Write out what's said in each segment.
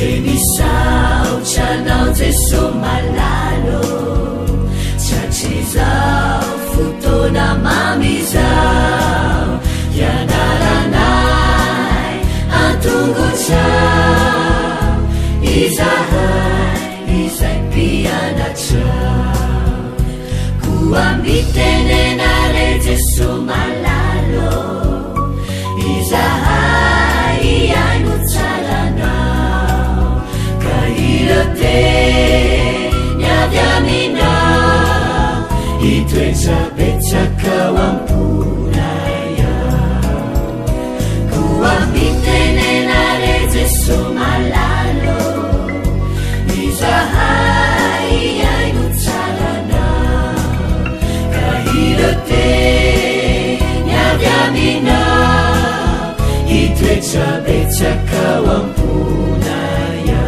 Dia misaotra anao Jeso malala ô, Tratrizao fotoana mamy izao, Hianaranay an-tongotrao, Izahay izay mpianatrao. Koa mitenena re Jeso malala ô, Izahay hihaino tsara anao, Ka ireo teny avy aminao, Hitoetra betsaka ao am-ponay ao. Koa mitenena re Jeso malala ô, Izahay hihaino tsara anao, Ka ireo teny avy aminao, Hitoetra betsaka ao am-ponay ao.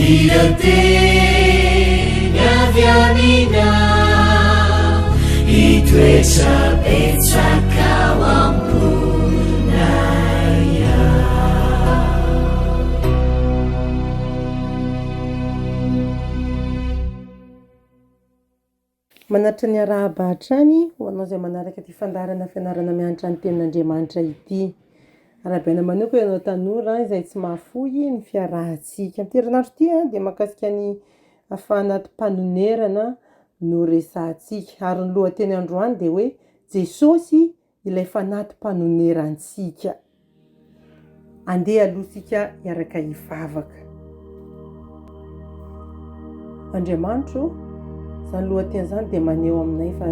Ireo teny avy aminao, Hitoetra betsaka ao am-ponay ao. Manatitra ny arahaba hatrany ho anao izay manaraka ity fandaharana fianarana mianatra ny tenin'Andriamanitra ity. Arahabaina manokana ianao tanora izay tsy mahafoy ny fiarahantsika. Amin'ity herinandro ity dia mahakasika ny fanati-panonerana no resahantsika. Ary ny lohateny androany dia hoe Jesosy ilay fanati-panonerantsika. Andeha aloha isika hiaraka hivavaka. Andriamanitro ô, izany lohateny izany dia maneho aminay fa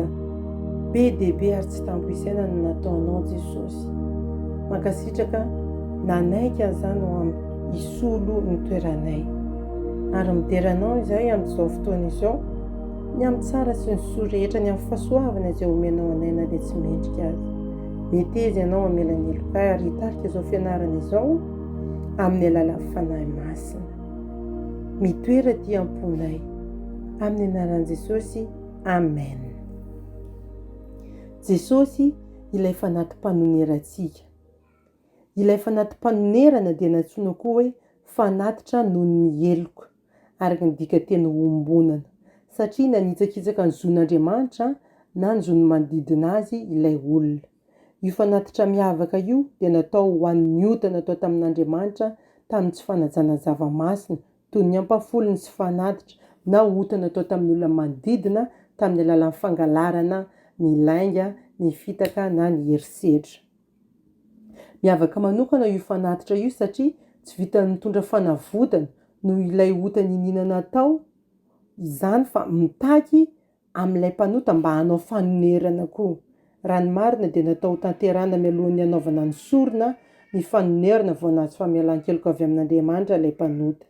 be dia be ary tsy tambo isaina ny nataonao Jesosy. Mankasitraka nanaiky an'izany ho am hisolo ny toeranay. Ary midera anao izahay amin'izao fotoana izao. Ny amin'ny tsara sy ny soa rehetra, ny amin'ny fahasoavana izay omenao anay na dia tsy mendrika aza. Meteza Ianao hamela ny helokay ary hitarika izao fianarana izao amin'ny alalan'ny Fanahy Masina. Mitoera aty am-ponay. Amin'ny anaran'i Jesosy, Amen. Jesosy ilay fanati-panonerantsika. Ilay fanati-panonerana dia nantsoina koa hoe fanatitra noho ny heloka, araka ny dikanteny ombonana, satria nanitsakitsaka ny zon'Andriamanitra na ny zon'ny manodidina azy ilay olona. Io fanatitra miavaka io dia natao ho an'ny ota natao tamin'Andriamanitra tamin'ny tsy fanajana zava-masina, toy ny ampahafolony sy fanatitra, na ota natao tamin'ny olona manodidina tamin'ny alalan'ny fangalarana, ny lainga, ny fitaka na ny herisetra. Miavaka manokana io fanatitra io satria tsy vitan'ny mitondra fanavotana noho ilay ota niniana natao izany fa mitaky amin'ilay mpanota mba hanao fanonerana koa. Raha ny marina dia natao hotanterahina mialohan'ny hanaovana ny sorona ny fanonerana vao nahazo famelan-keloka avy amin'Andriamanitra ilay mpanota.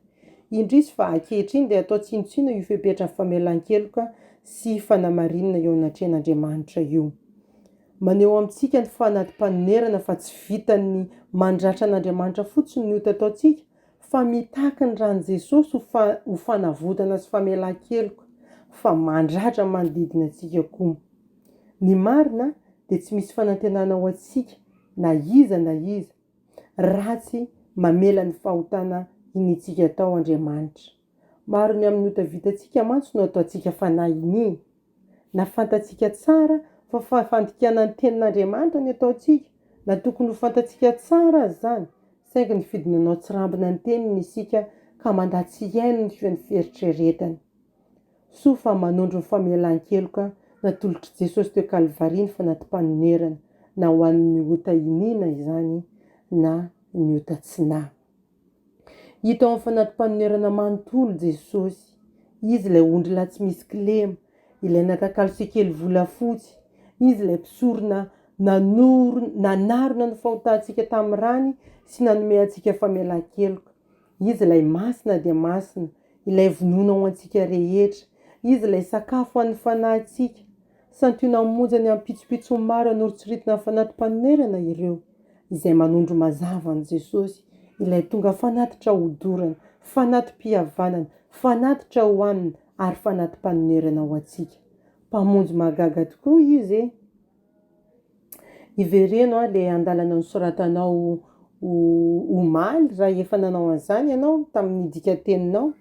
Indrisy fa ankehitriny dia atao tsinontsinona io fepetran'ny famelan-keloka sy fanamarinana eo anatrehan'Andriamanitra io. Maneho amintsika ny fanati-panonerana fa tsy vitan'ny mandratra an'Andriamanitra fotsiny ny ota ataontsika fa mitaky ny ran'i Jesosy ho fa ho fanavotana sy famelan-keloka fa mandratra ny manodidina antsika koa. Ny marina dia tsy misy fanantenana ho antsika na iza na iza raha tsy mamela ny fahotana iniantsika atao Andriamanitra. Maro ny amin'ny ota vitantsika mantsy no ataontsika fanahy iniana. Na fantatsika tsara fa fandikana ny tenin'Andriamanitra ny ataontsika, na tokony ho fantatsika tsara aza izany, saingy nifidy nanao tsirambina ny teniny isika ka mandà tsy hihaino ny feon'ny fieritreretany. Soa fa manondro ny famelan-keloka natolotr'i Jesosy teo Kalvary ny fanati-panonerana, na ho an'ny ota iniana izany na ny ota tsy nahy. Hita ao amin'ny fanati-panonerana manontolo Jesosy. Izy ilay ondrilahy tsy misy kilema, ilay natakalo sekely volafotsy. Izy ilay mpisorona nanoro, nanarona ny fahotantsika tamin'ny rany sy nanome antsika famelan-keloka. Izy ilay masina dia masina, ilay vonoina ho antsika rehetra. Izy ilay sakafo ho an'ny fanahintsika. Santionan'ny monja ny amin'ny pitsopitsony maro anoritsoritana ny fanati-panonerana ireo, izay manondro mazava an'i Jesosy, ilay tonga fanatitra hodorana, fanati-pihavanana, fanatitra hohanina ary fanati-panonerana ho antsika. Mpamonjy mahagaga tokoa Izy e! Ivereno ilay andalana nosoratanao ho. Omaly raha efa nanao an'izany ianao tamin'ny dikateninao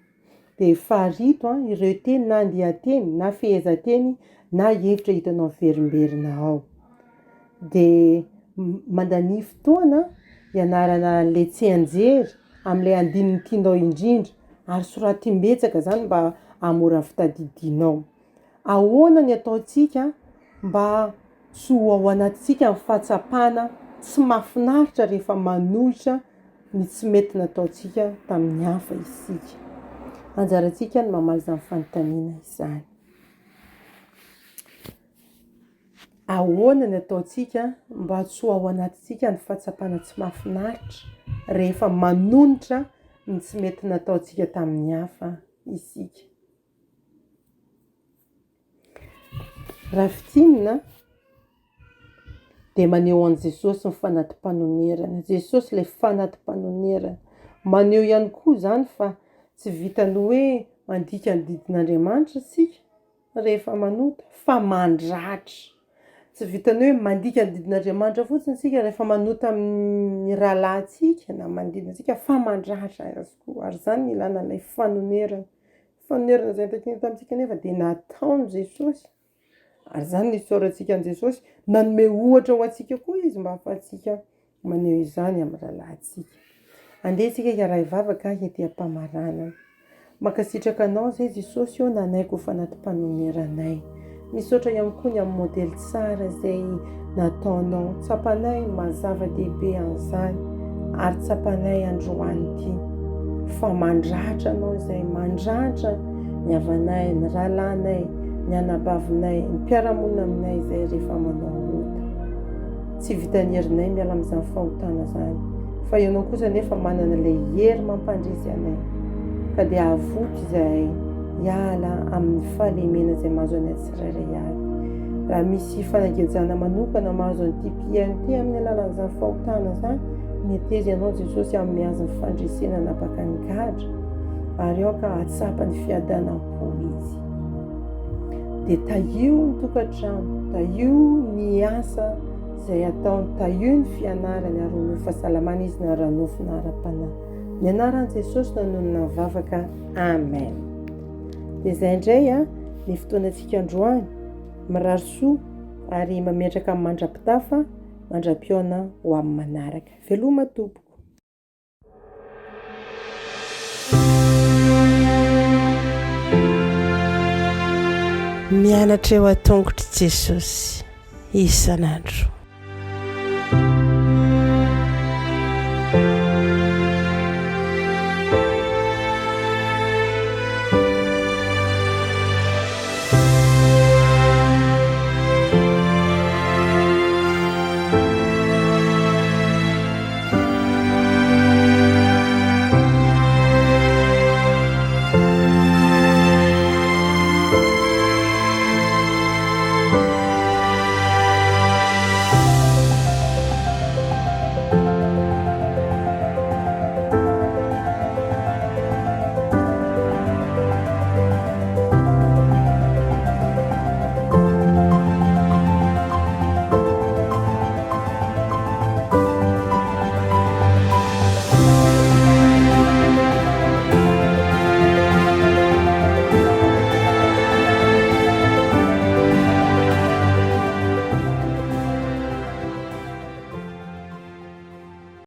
dia farito ireo teny na andian-teny na fehezanteny na hevitra hitanao miverimberina ao. Dia mandania fotoana hianarana an'ilay tsianjery amin'ilay andininy tianao indrindra ary soraty imbetsaka izany mba hahamora ny fitadidianao. Ahoana ny ataontsika mba tsy ho ao anatintsika ny fahatsapana tsy mahafinaritra rehefa manohitra ny tsy mety nataontsika tamin'ny hafa isika? Anjarantsika ny mamaly izany fanontaniana izany. Ahoana ny ataontsika mba tsy ho ao anatintsika ny fahatsapana tsy mahafinaritra rehefa manonitra ny tsy mety nataontsika tamin'ny hafa isika? Raha fintinina dia maneho an'i Jesosy ny fanati-panonerana. Jesosy ilay fanati-panonerana. Maneho ihany koa izany fa tsy vitan'ny hoe mandika ny didin'Andriamanitra isika rehefa manota fa mandratra. Tsy vitan'ny hoe mandika ny didin'Andriamanitra fotsiny isika rehefa manota amin'ny rahalahintsika na manodidina antsika fa mandratra azy koa. Ary izany no ilana ilay fanonerana. Fanonerana izay notakiana tamintsika anefa dia nataon'i Jesosy. Ary izany no isaorantsika an'i Jesosy. Nanome ohatra ho antsika koa izy mba hahafahantsika maneho izany amin'ny rahalahintsika. Andeha isika hiara-hivavaka ety am-pamaranana. Mankasitraka anao izay Jesosy ô nanaiky ho fanati-panoneranay. Misaotra ihany koa ny amin'ny modely tsara izay nataonao. Tsapanay ny maha zava-dehibe an'izany ary tsapanay androany ity fa mandratra anao izay, mandratra ny havanay, ny rahalahinay, ny anabavinay, ny mpiara-monina aminay izay rehefa manao ota. Tsy vitan'ny herinay miala amin'izany fahotana izany, fa ianao kosa anefa manana ilay hery mampandresy anay, ka dia avoto izahay hiala amin'ny fahalemena izay mahazo anay tsirairay avy. Raha misy fanagejana manokana mahazo an'ity mpihaino ity amin'ny alalan'izany fahotana izany, meteza ianao Jesosy hanome azy ny fandresena hanapaka ny gadra, ary aoka hahatsapa ny fiadanam-po izy. Dia tahio ny tokantrano, tahio ny asa izay ataony, tahio ny fianarany ary omeo fahasalamana izy na ara-nofo na ara-panahy. Ny anaran'i Jesosy no anonona ny vavaka. Amen. Dia izay indray a, ny fotoanantsika androany. Mirary soa ary mametraka amin'ny mandra-pitafa, mandra-pihaona ho amin'ny manaraka. Veloma tompoko. Mianatra eo an-tongotr'i Jesosy isan'andro.